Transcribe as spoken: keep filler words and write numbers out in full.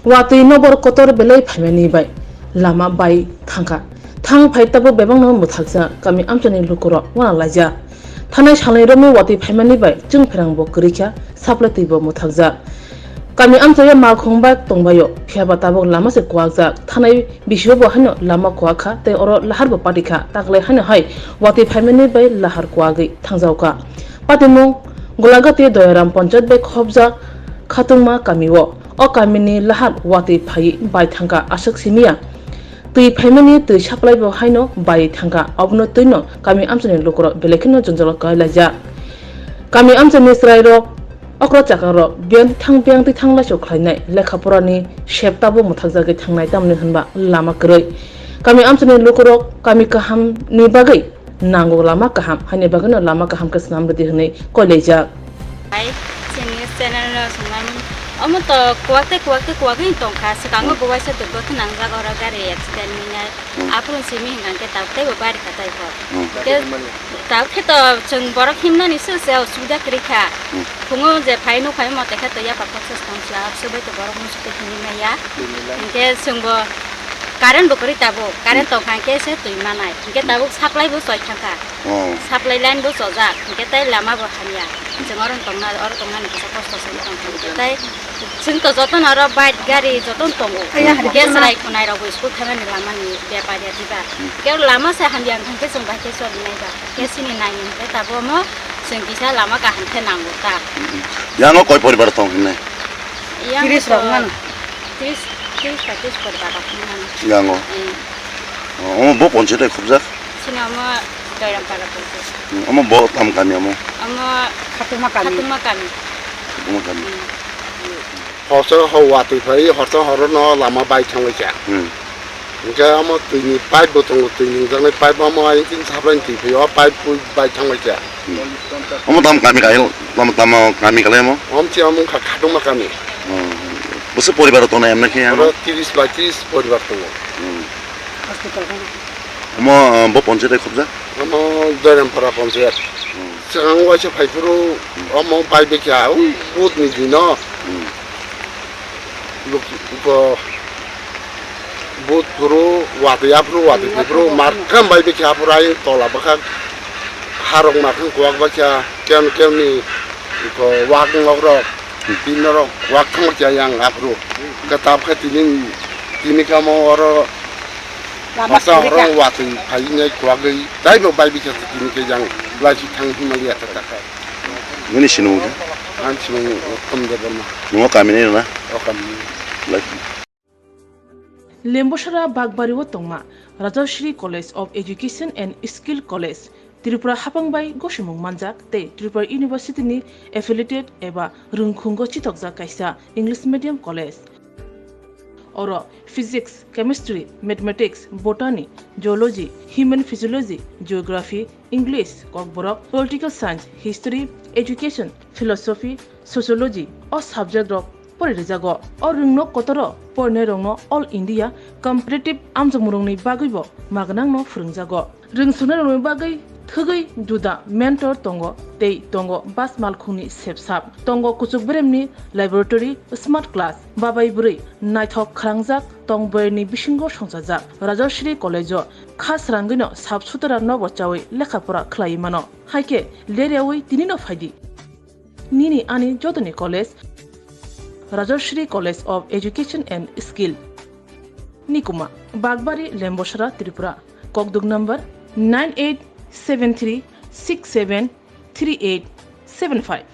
Watwi nokbar kotor belai phaimani bai lama bai thangkha. Thang phai tabuk bebakno mwthakjak kami amchaini lukurok uanalaijak. Thanai salni romwi watwi phaimani bai chwng pherangbo kwrwikha, supply twibo mwthakjak. Kami amchaio malkhung bai tongbaio, phiyaba tabuk lama se kuwakjak. Thanai bisiobo haino lama kuwakha tei oro laharbo patikha, taklai haino hai watwi phaimani bai lahar kuwagwi thangjaokha. Patimung Golagati Doyaram Panchayat bai khopjak Khatungma kamio. O kamini lahar watwi phaiwi bai thangkha aswk simiya. Twi phaimani twi supply bo haino bai thangkha, obono twino kami amchaini lukurok belai kheno jonjalo kwlaijak. Kami amchaini chwrairok okra chakarok biyang thang biyang twi thang laisu khlainai, lekha porani sep tabuk mwthakjagwi thangnai tamni hwnba lama kwrwi. Kami amchaini lukurok kami kahamni bagwi nango lama kaham, haini bagwino lama kaham khe swnam rwdi hwnwi koilaijak. Hai, chini channel no swngnani. Omo to kuwak tei kuwak tei kuwagwi tongkha. Swkango bo waisa durgoti nangjak oro gari accident wngwi nai. Hmm. Aphuru simi hwnkha khe tabuk teibo bari kha tei kho. Hmm. Khe tabuk khe to chwng borok himnani se se osubida kwrwi kha. Hmm. Phungo je phai nuk phai mo tei khe to yapha khorsa swkang swkang abse bai to borok muchuk tei himwi maya. Hwnkhe chwngbo current bo kwrwi tabuk. Current tongkha hwnkhe se twi manai. Hwnkhe tabuk supply bo choi thangkha. Oh. Supply line bo chojak, hwnkhe tei lama bo hamya. Chwng oro tongna, oro tongna ni kisa kosto se tongkha. Hwnkhe tei chwng to jotono oro bike, gari jotono tongo. Hwnkhe chwrai khwnai rok bo school thaimani lama ni bepar ya diba. Hwnkhe oro lama se hamya wngkha hwnkhe chwng bai khe choli nai ba. Hwnkhe chini nai ni hwnkhe tabuk omo chwng kisa lama kaham khe nango ta. Yang o koi poribar tong hinai? Yang o to tris rok mano. Tris, tris paitris poribar rok mano. Yang o? Eh. Oh, omo bo ponchayat hai khobjak? Chini omo Doirampara ponchayat. Hmm, omo bo tam kami omo? Omo Khatungma kami. Khatungma kami. Khatungma kami. Hmm. Horsa ho watwi phai, horsa horo no lama bai thangwi kha. Hmm. Hwnkhe omo twi ni pipe bo tongo, twi nungjaknai pipe omo ayang tin saprani twi phai, o pipe pui bai thangwi kha. Hmm. Omo tam kami kai, lama tamo kami kalai omo? Omo chi omo wngkha Khatungma kami. Hmm. Bwswk poribar tongnai amna khe ano? Oro tris bai tris poribar tongo. Hmm. Omo, uh, bo ponchayat hai khobjak? Omo Doirampara ponchayat. Hmm. Swkang waisa phaiphuru omo bai bekha, ui, vote ni dino. Hmm. Luk-, ko-, vote phuru watwi aphuru watwi phuru markham bai bekha aphuru ayang tola bwkhak harok markham kuwak baikha, kem kem ni ko wak nok rok. Tini norok wak thangma khe yang aphuru. Khe tab khe tini, tini khe omo oro lama hosa kwrwi kha. Oro watwi phai nai kwagwi taibo bai bikha tini khe yang laisi thang himaliya khe takha. Nini sinimung khe? Ang sinimung Uttam Debbarma. Nungo kami ni na? O kami ni. Laisi. Lembosara Bakbari o tongma Rajashri College of Education and Skill College, Tripura hapang bai gosimung manjak tei Tripura University ni affiliated eba rwngkhungo chithokjak kaisa English medium college. Oro Physics, Chemistry, Mathematics, Botany, Zoology, Human Physiology, Geography, English, Kokborok, Political Science, History, Education, Philosophy, Sociology o subject rok pori rijago. O rwngno kotoro porinai rokno All India Competitive amjokmung rokni bagwibo magnangno phwrwngjago. Rwngsoknai rokni bagwi thwgwi juda mentor tongo tei tongo bus malkhungni sepsap, tongo kuchuk beremni laboratory, smart class, babai bwrwi naithok khwrangjak tong boyarni bisingo songchajak. Rajashri College o kha srangwino sap sutara nobo chawi lekha pora khlaiwi mano. Haikhe leryawi tinino phaidi. Nini ani jotoni college, Rajashri College of Education and Skill. Nikuma, Bakbari, Lembosara, Tripura. Kokduk number nine eight seven three six seven three eight seven five.